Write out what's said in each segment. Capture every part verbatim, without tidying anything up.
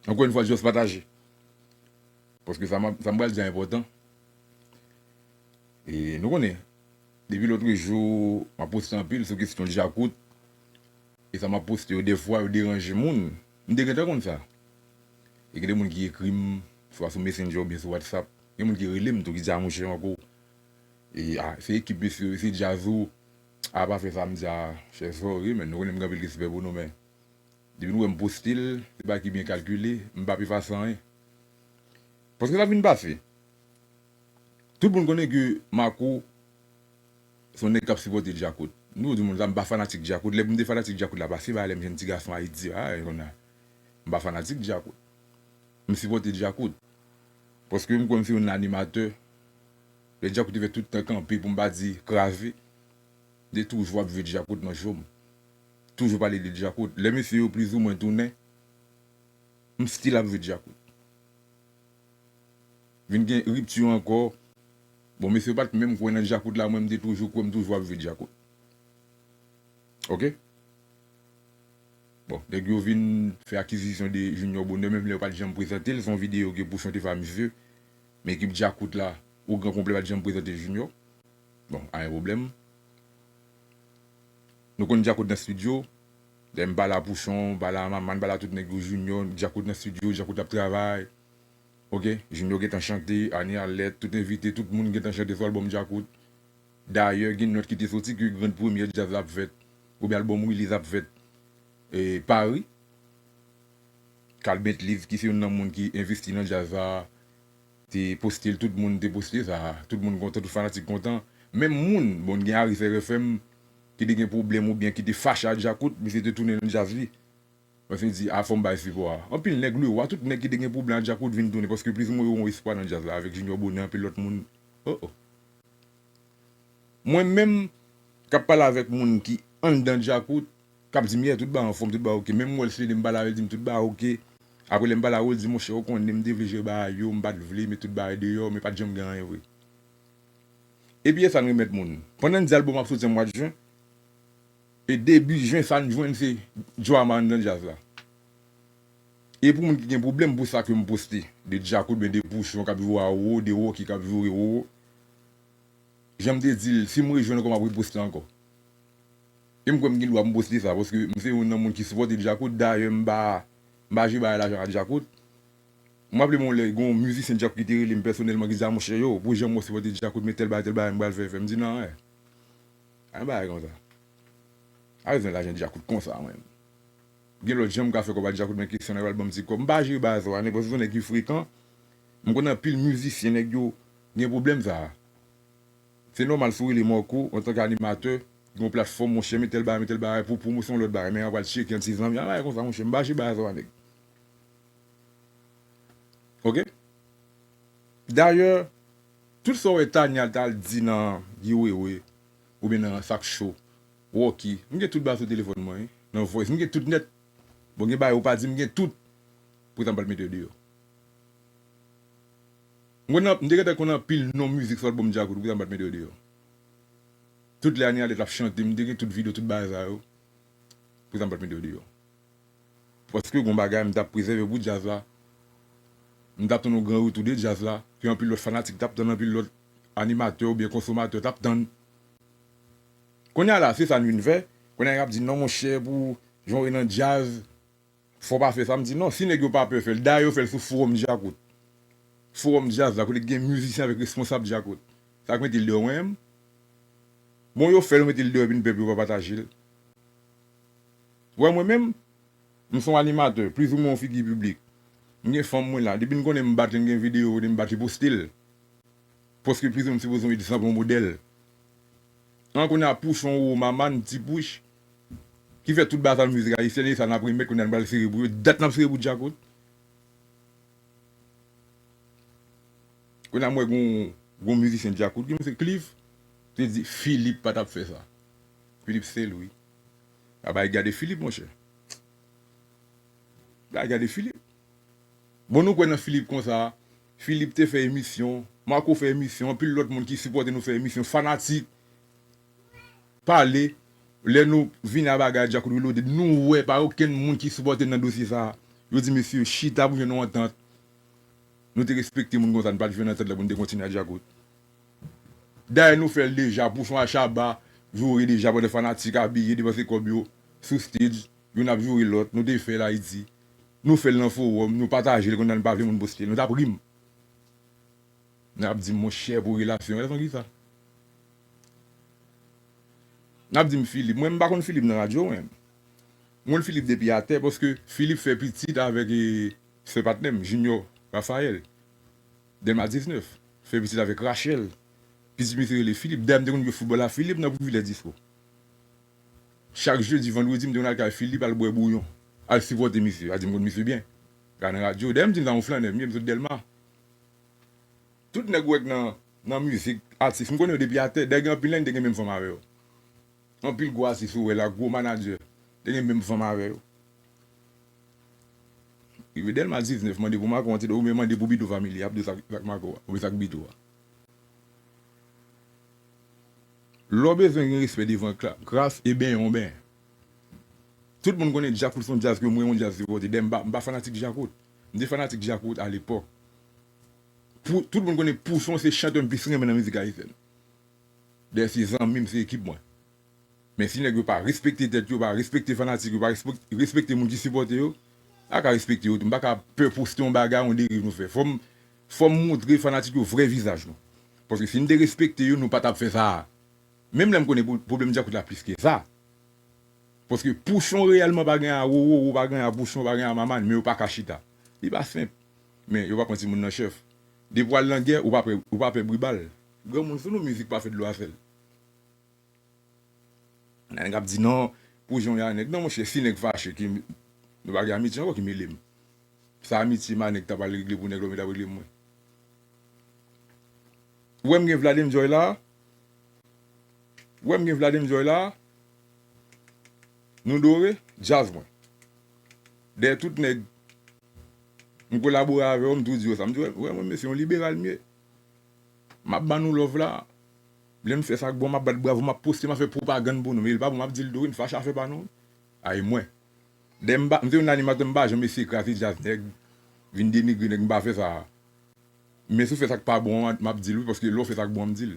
Ankò yon fwa, just pataje. Paske sa m ap, sa m pral di a enpòtan. E nou konnen, depi lòt jou, m ap poste anpil sou kesyon Djakout. E sa m ap poste yo, defwa, yo deranje moun. M te gentan konn sa. E gen de moun ki ekri m, swa sou Messenger oubyen sou WhatsApp. Gen moun ki rele m tou, ki di, "A, monchè, ankò. E, a, se ekip mesye yo, se djaz ou. A, pa fè sa," m di, "A, chè, sorry, men nou konnen m gen anpil respè pou nou, men depi nou wè m poste l, se bagay ki byen kalkile, m pa pi efase anyen." Paske sa vin pase. Tout moun konnen ke Marco se yon nèg k ap sipòte Djakout. Nou di moun sa, m pa fanatik Djakout. Lè m te fanatik Djakout la, pa se bagay lè m jèn ti gason Ayiti a, e konnya. M pa fanatik Djakout. M sipòte Djakout. Paske m kwè m se yon animatè. Lè Djakout te fè tout tan kanpe pou m pa di kraze. M te toujou ap jwe Djakout nan show m. Toujou pale de Djakout. Lè mesye yo plizoumwen tounen, m still ap jwe Djakout. Vin gen ripti ankò. Bon, mesye yo pa t menm kwè nan Djakout la, mwen m te toujou kwè, m toujou ap jwe Djakout. Oke? Bon, nèg yo vin fè akizisyon de Junior Bonheur, menm lè yo pa t janm prezante l, se yon videyo ke Pouchon te fè a misye. Men ekip Djakout la, o gran konplè pa t janm prezante Junior. Bon, anyen pwoblèm. Nou konn Djakout nan estidyo. Lè m pale a Pouchon, m pale a Maman, m pale a tout nèg yo, Junior, Djakout nan estidyo, Djakout ap travay. Oke, Junior gentan chante, Anie Alerte, tout envite, tout moun gentan chante sou albòm Djakout. Dayè, gen nòt ki te soti ke grann premyè djaz la ap fèt, oubyen albòm release ap fèt, e, Paris. Carl Bentley, ki se youn nan moun ki envesti nan djaz la, te poste l, tout moun te poste sa, tout moun kontan, tout fanatik kontan. Menm moun, bon, gen Aris R F M, ki te gen pwoblèm oubyen ki te fache a Djakout, misye te tounen nan djaz li. Paske li di, "A, fò m bay sipò a." Anpil nèg, Leroy, tout nèg ki te gen pwoblèm a Djakout vin tounen, paske plizoumwen yo gen yon espwa nan djaz la, avèk Junior Bonheur, anpil lòt moun. Oh, oh. Mwen menm, k ap pale avèk moun ki anndan Djakout, k ap di m, "Yeah, tout bagay anfòm, tout bagay oke." Menm Welsley, lè m pale avè l, di m, "Tout bagay oke." Apre, lè m pale avè l, di, "Monchè, ou konnen m te vle jere bagay yo, m pa t vle met tout bagay deyò, men pa t janm gen anyen vre." Epi, e sa n remèt moun. Pandan n di albòm ap soti an mwa jen, e debi jen, sa n jwenn se drama anndan djaz la. E pou moun ki gen pwoblèm pou sa ke m poste, de Djakout, ben de Pouchon k ap joure a Wowo, de Rocky k ap joure Wowo, jan m te di l, si m rejwenn ankò, m ap reposte ankò. E m kwè m gen dwa pou m poste sa, paske m se youn nan moun ki sipòte Djakout. Dayè, m pa, m pa jwe bay lajan a Djakout. M raple m yon lè, gen yon mizisyen Djakout ki te rele m pèsonèlman, ki di, "A, monchè, yo, pou jan m wè w sipòte Djakout, men tèl bagay, tèl bagay, m pral fè, fè." M di, "Non, eh. Pa gen bagay konsa. Pa bezwen lajan Djakout konsa, mwen." Gen lòt jan m ka fè kòb a Djakout, men kesyon nan pral ban m ti kòb. M pa jere bagay sa yo, nenpòt, se yon nèg ki frekan. M konnen anpil mizisyen, nèg yo gen pwoblèm sa a. Se nòmal si w rele Marco, antanke animatè, gen yon platfòm, monchè, men tèl bagay, men tèl bagay, pou pwomosyon lòt bagay, men an pral tcheke yon ti zanmi, an bagay konsa, monchè, m pa jere bagay sa yo a nèg. Oke? Dayè, tout sa w wè Tania t al di nan Guy Wewe, oubyen nan Sak Cho, Rocky, m gen tout bagay sou telefòn mwen, wi, nan voice, m gen tout nèt. Bon, gen bagay ou pa di, m gen tout. Poutan m pa t mete yo deyò. M konn, m te gentan konn anpil non mizik sou albòm Djakout, poutan m pa t mete yo deyò. Tout lè Anie Alerte ap chante, m te gen tout videyo, tout bagay sa yo. Poutan m pa t mete yo deyò. Paske gon bagay m t ap prezève pou djaz la. M t ap tann yon gran retou de djaz la, ke anpil lòt fanatik t ap tann, anpil lòt animatè oubyen konsomatè t ap tann. Kounye a la, se sa n vin fè. Kounye a y ap di, "Non, monchè, pou jan w ye nan djaz, fò w pa fè sa." M di, "Non, si nèg yo pa pè fè l, dayè yo fè l sou fowòm Djakout. Fowòm djaz la, kote gen mizisyen avèk responsab Djakout. Sa k mete l deyò mwen menm? Bon, yo fè l, yo mete l deyò, epi n pèp yo pa pataje l." Wè mwen menm, m se yon animatè, plizoumwen yon figi piblik. M gen fanm mwen la. Depi n konnen m bat li, m gen videyo kote m bat li, poste l. Paske plizoumwen m sipoze yon egzanp, yon modèl. An kounye a Pouchon, Wowo, Maman, Ti Pouch, ki fè tout batay mizik ayisyèn, e sa n ap remèt, kounye a n pral sere pou yo. Dat n ap sere pou Djakout. Kounye a m wè gon, gon mizisyen Djakout, ki misye Cliff, te di Philippe pa t ap fè sa. Philippe se l, wi. A bay gade Philippe, monchè. Bay gade Philippe. Bon, nou kwè nan Philippe konsa. Philippe te fè emisyon, Marco fè emisyon, anpil lòt moun ki sipòte nou fè emisyon, fanatik. Pale, lè nou vini a bagay Djakout Reloaded, nou wè pa okenn moun ki sipòte n nan dosye sa a. Yo di, mesye, chita pou jwenn yon antant. Nou te respekte moun konsa, nou pa t jwenn antant la pou nou te kontinye a Djakout. Dayè, nou fè l deja, Pouchon a Shabba joure deja pandan fanatik abiye, depanse kòb yo sou stage, youn ap joure lòt, nou te fè l Ayiti. Nou fè l nan fowòm, nou pataje l, kounye a nou pa vle moun poste l, nou t ap ri m. N ap di m, monchè, pou relasyon, relasyon ki sa? N ap di m Philippe. Mwen, m pa konn Philippe nan radyo, mwen. M konn Philippe depi atè, paske Philippe fè pitit avèk, e, sè patnè m, Junior Raphaël. Dèlma diznèf. Fè pitit avèk Rachel. Pitit misye rele Philippe. Dayè, m te konn jwe foutbòl a Philippe nan Privilè Disco. Chak jedi, vandredi, m te konn al kay Philippe, al bwè bouyon. Al sipòte misye. A di m konn misye byen. Gade nan radyo. Dayè, m di m sa yon flannè, m ye, m sot Dèlma. Tout nèg ou wè k nan, nan mizik, atis, m konnen yo depi atè. Dayè, gen anpil nèg m te gen menm fanm avè yo. Anpil gwo atis ou wè la, gwo manadjè, te gen menm fanm avè yo. Rive Dèlma diznèf, mande pou Mako yon ti do, oubyen mande pou Bito Family, y ap di w sa k, sa k Mako a, oubyen sa k Bito a. Lè w bezwen gen respè devan Kla-, Krass, e benyen w benyen. Tout moun konnen Djakout se yon djaz ke mwen, yon djaz sipòte. Dayè, m pa, m pa fanatik Djakout. M te fanatik Djakout alepòk. Pou, tout moun konnen Pouchon se chantè m plis renmen nan mizik ayisyèn. Dayè, se zanmi m, se ekip mwen. Men si nèg yo pa respekte tèt yo, pa respekte fanatik yo, pa respek-, respekte moun ki sipòte yo, a ka respekte yo tou. M pa ka pè poste yon bagay, yon deriv nou fè. Fò m, fò m montre fanatik yo vrè vizaj nou. Paske si n te respekte yo, nou pa t ap fè sa a. Menm lè m konnen pwo-, pwoblèm Djakout la plis ke sa. Paske Pouchon reyèlman pa gen a Roro, Roro pa gen a Pouchon, pa gen a Mamane, men yo pa ka chita. Li pa senp. Men yo pa pran timoun nan chèf. Depi w al nan gè, ou pa pè, ou pa pè bri bal. Granmoun sou nou, mizik pa fè dlo a sèl. Nan nèg ap di non, pou jan y a nèg. Non, monchè, si nèg fache, ki, nou pa gen amitye ankò, ki mele m. Sa amitye m a nèg ta pral regle pou nèg lòm yo t ap regle mwen. Ou wè m gen Vlad Enjoy la? Ou wè m gen Vlad Enjoy la? Nou dore, djaz mwen. Dèyè tout nèg m kolabore avè yo, m tou di yo sa. M di, wè, wè mwen, mesye, yon liberal m ye. M ap ban nou love la. Lè n fè sa k bon, m ap bat bravo, m ap poste, m ap fè pwopagann pou nou. Men li pa bon, m ap di l tou wi, n fache afè pa nou. Ay mwen. Dèyè m pa, m te yon animatè, m pa janm eseye kraze djaz nèg, vin denigre nèg, m pa fè sa. Men si w fè sa k pa bon an, m ap di l wi, paske lè w fè sa k bon an, m di l.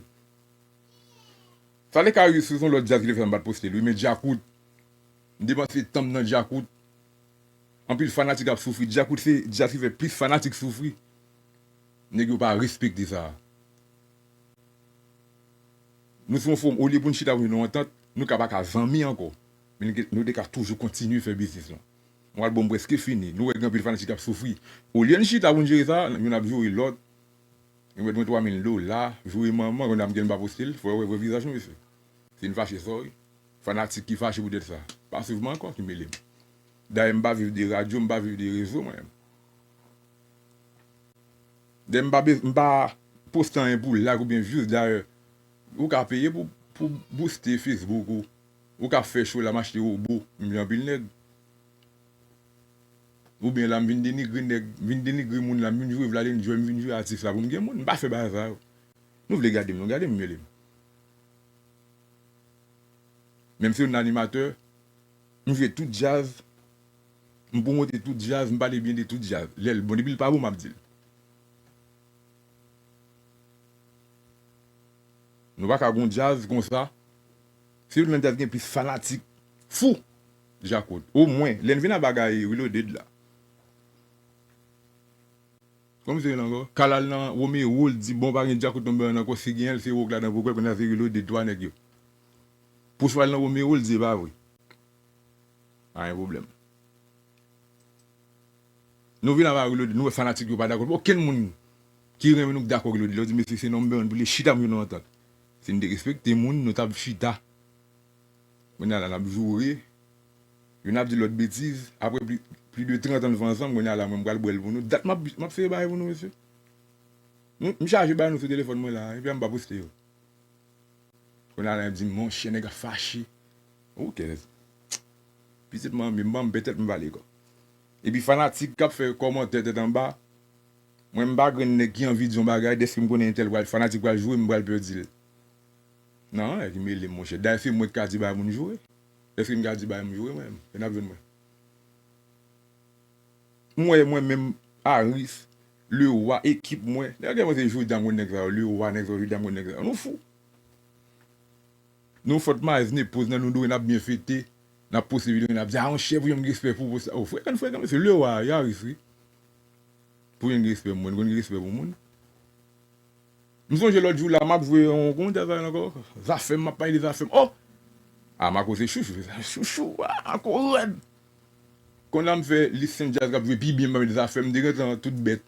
Saleh Karius, se yon lòt djaz ki te fè sa m pa t poste l wi, men Djakout, m depanse tan m nan Djakout. Anpil fanatik ap soufri. Djakout se djaz ki fè plis fanatik soufri. Nèg yo pa respekte sa. Nou se yon fowòm, olye pou n chita pou n jwenn yon antant, nou ka pa ka zanmi ankò. Men nou te ka toujou kontinye fè biznis nou. Yon albòm prèske fini, nou wè gen anpil fanatik k ap soufri. Olye n chita pou n jere sa, youn ap joure lòt. Yo mèt mwen twa mil dola, joure manman, kounye a m gen m pa poste l, fò yo wè vrè vizaj nou, mesye. Si n fache, sorry. Fanatik ki fache poutèt sa. Pa swiv mwen ankò, ki mele m. Dayè, m pa viv de radyo, m pa viv de rezo, mwen. Dayè, m pa bez-, m pa poste anyen pou like oubyen views. Dayè, ou ka peye pou, pou booste Facebook ou. Ou ka fè show la, m achte robo, m jan anpil nèg. Oubyen la, m vin denigre nèg, m vin denigre moun la, m vin joure Vlad Enjoy, m vin joure atis la pou m gen moun. M pa fè bagay sa yo. Nou vle gade m, nou gade m, mele m. Menm si yon animatè, m jwe tout djaz, m pwomote tout djaz, m pale byen de tout djaz. Lè l bon, depi l pa bon, m ap di l. Nou pa ka gon djaz konsa. Se youn nan djaz gen plis fanatik fou. Djakout. Omwen, lè n vin a bagay Reloaded la. Kòman se rele ankò? Kal al nan Romero, l di, bon, pa gen Djakout number one ankò, si gen l, se Rock ladan pou kwè, kounye a se Reloaded, twa nèg yo. Pouchon al nan Romero, l di, e pa vre. Pa gen pwoblèm. Nou vin ava Reloaded, nou wè fanatik yo pa dakò. Okenn moun ki renmen nou k dakò Reloaded. Lè w di, mesye, se number one pou li, chita pou nou antant. Si n te respekte moun, nou t ap chita. Kounye a la, n ap joure. Youn ap di lòt betiz. Apre pli, pli de trant an n fè ansanm, kounye a la, mwen, m pral bwè l pou nou. Dat m ap, m ap sere bagay pou nou, mesye. M, m chaje bagay nou sou telefòn mwen la, epi a m pa poste yo. Kounye a la, di m, monchè, nèg ap fache. Ou kèz. Pitit manmi m, ban m pètèt m pale kò. Epi fanatik k ap fè kòmantè tèt anba. Mwen, m pa grenn nèg ki anvi di yon bagay, dèske m konnen entèl pral, fanatik pral joure, m pral pè di l. Non, e ki mele m, monchè. Dayè, se mwen ki ka di bagay moun joure. Èske m ka di bagay m joure, mwen menm? Yo n ap jwenn mwen. M wè mwen menm Aris, Lewa, ekip mwen. Nèg yo panse jodi a m konn nèg sa yo, Lewa, nèg sa yo, jodi a m konn nèg sa yo. Nou fou. Nou fòt mayi, nepoz nan nou dwe, n ap byen fete, n ap poste videyo, n ap di, "A, monchè, pou yon respè pou, pou sa." O, frekan, frekan, mesye, Lewa, Aris, wi. Pou yon respè pou mwen, konn gen respè pou moun. M sonje lòt jou la, m ap jwe yon, kòman w di sa ankò? Zafèm, m ap pale de Zafèm. Oh! Ah, Marco se chouchou, chouchou, ah, Marco rèd. Konn la m fè lis Sen Djaz k ap jwe pi byen, m pa met Zafèm, m te gentan tout bèt.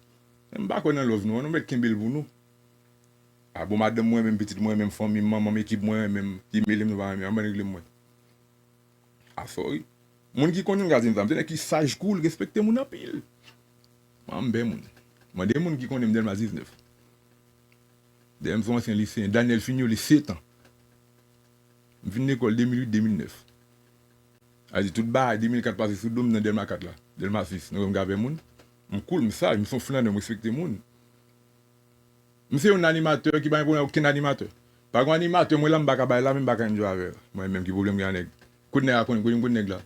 M pa kwè nan love nou, nou mèt kenbe l pou nou. Ah bon, madanm mwen menm, pitit mwen menm, fanmi m, manman m, ekip mwen menm, ki mele m, nou pa renmen, ann bann regle mwen. Ah, sorry. Moun ki konnen m ka di m sa, m se nèg ki saj cool, respekte moun anpil. Mwen, m bè moun. Mande moun ki konnen m Dèlma diznèf. Dèyè m se yon ansyen liseyen. Daniel Fignolé, sèt an. M fin lekòl de mil uit, de mil nèf. A di tout bagay, de mil kat pase sou do m nan Dèlma kat la. Dèlma sis, nou wè m ka bè moun. M cool, m saj, m se yon flannè, m respekte moun. M se yon animatè ki pa gen pwoblèm ak okenn animatè. Pa gen animatè, mwen la m pa ka bay la, men m pa ka enjoy avè l. Mwen menm ki pwoblèm gen ak nèg. Kote nèg la konn, kote, kote nèg la?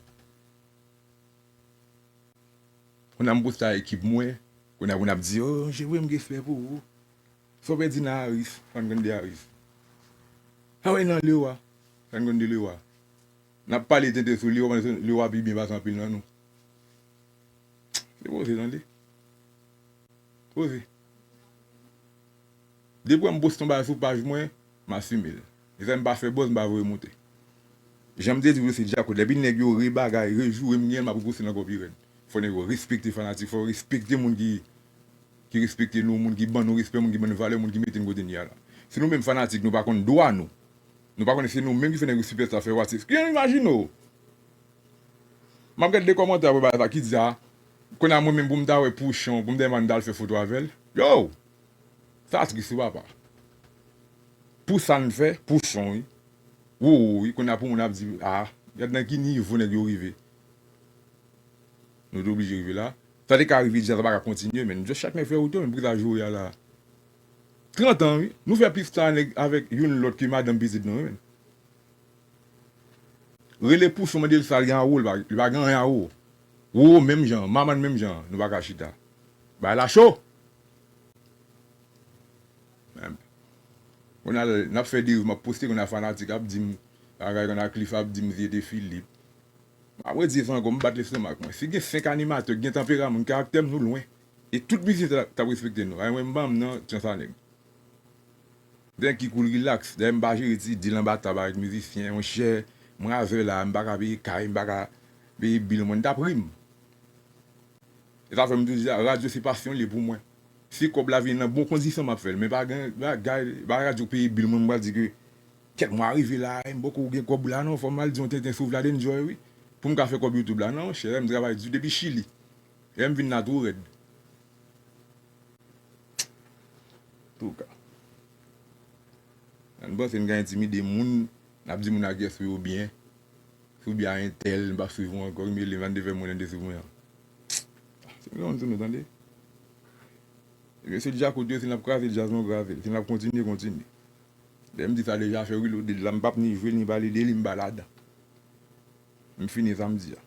Kounye a m poste a ekip mwen. Kounye a moun ap di, "Oh, Jewem, respè pou ou." Sa w pèdi nan Aris, sa n konn de Aris. Sa w wè nan Lewa, sa n konn de Lewa. N ap pale tenten sou Lewa, pandan Lewa pi byen pase anpil nan nou. Se poze, tande. Poze. Depi w wè m poste yon bagay sou paj mwen, m asime l. E sa m pa fè buzz, m pa voye monte. Jan m te di w, se Djakout. Depi nèg yo rebagay, rejoure m, gen l, m ap reposte l ankò pi rèd. Fò nèg yo respekte fanatik, fò yo respekte moun ki, ki respekte nou, moun ki ban nou respè, moun ki ban nou valè, moun ki mete n kote n ye a la. Si nou menm fanatik, nou pa konn dwa nou, nou pa konnen se nou menm ki fè nèg yo sipèsta, fè w atis. Ki imajine w? M ap gade de kòmantè apre bagay sa ki di a, kounye a mwen menm pou m ta wè Pouchon, pou m ta mande al fè foto avè l. Yo! Sa tris wi papa. Pou sa n fè, Pouchon wi. Wowo wi, kounye a pou moun ap di, a, gad nan ki nivo nèg yo rive. Nou te oblije rive la. Sa te ka rive dja, sa pa ka kontinye, men just chak nèg fè wout yo, men poukisa joure a la? Trant an wi. Nou fè plis tan nèg avèk youn lòt ke madanm pitit nou wi, men. Rele Pouchon, mande l sa l gen a Wowo, li pa, li pa gen anyen a Wowo. Wowo menm jan, Maman menm jan, nou pa ka chita. Bagay la cho! Kounye a n ap fè deriv, m ap poste, kounye a fanatik ap di m bagay, kounye a Cliff ap di m se te Philippe. M ap redi sa ankò, m bat lestomak mwen. Si gen senk animatè ki gen tanperaman, karaktè m, nou lwen. E tout mizisyen t ap respekte nou. Ay mwen m pa m nan chans a nèg. Nèg ki cool relax. Dayè m pa jere ti deal anba tab avèk mizisyen. Monchè, mwen avè w la, m pa ka peye kay, m pa ka peye bil mwen, n t ap ri m. E sa fè m toujou di a, radyo se pasyon li ye pou mwen. Si kòb la vini nan bon kondisyon, m ap fè l. Men pa gen bagay, pa radyo k peye bil mwen, m pral di ke kèt mwen rive la, m poko gen kòb la non, fò m al di yon tenten sou Vlad Enjoy wi. Pou m ka fè kòb YouTube la. Non, monchè, m travay di depi Chili. E m vin la tou rèd. Touka. Ann panse n ka entimide moun, n ap di moun a kiyès wi ou byen. Si w byen a entèl, m p ap swiv ou ankò, ki mele m, ann te fè mwen, ann te swiv mwen an. Se m ki konn sou nou, tande. Mesye Djakout yo, si n ap kraze djaz, nou kraze l. Si n ap kontinye, kontinye. Lè m di sa deja, fè reloaded la, m p ap ni jwe l, ni pale de li, m pa ladan. M fini sa m di a.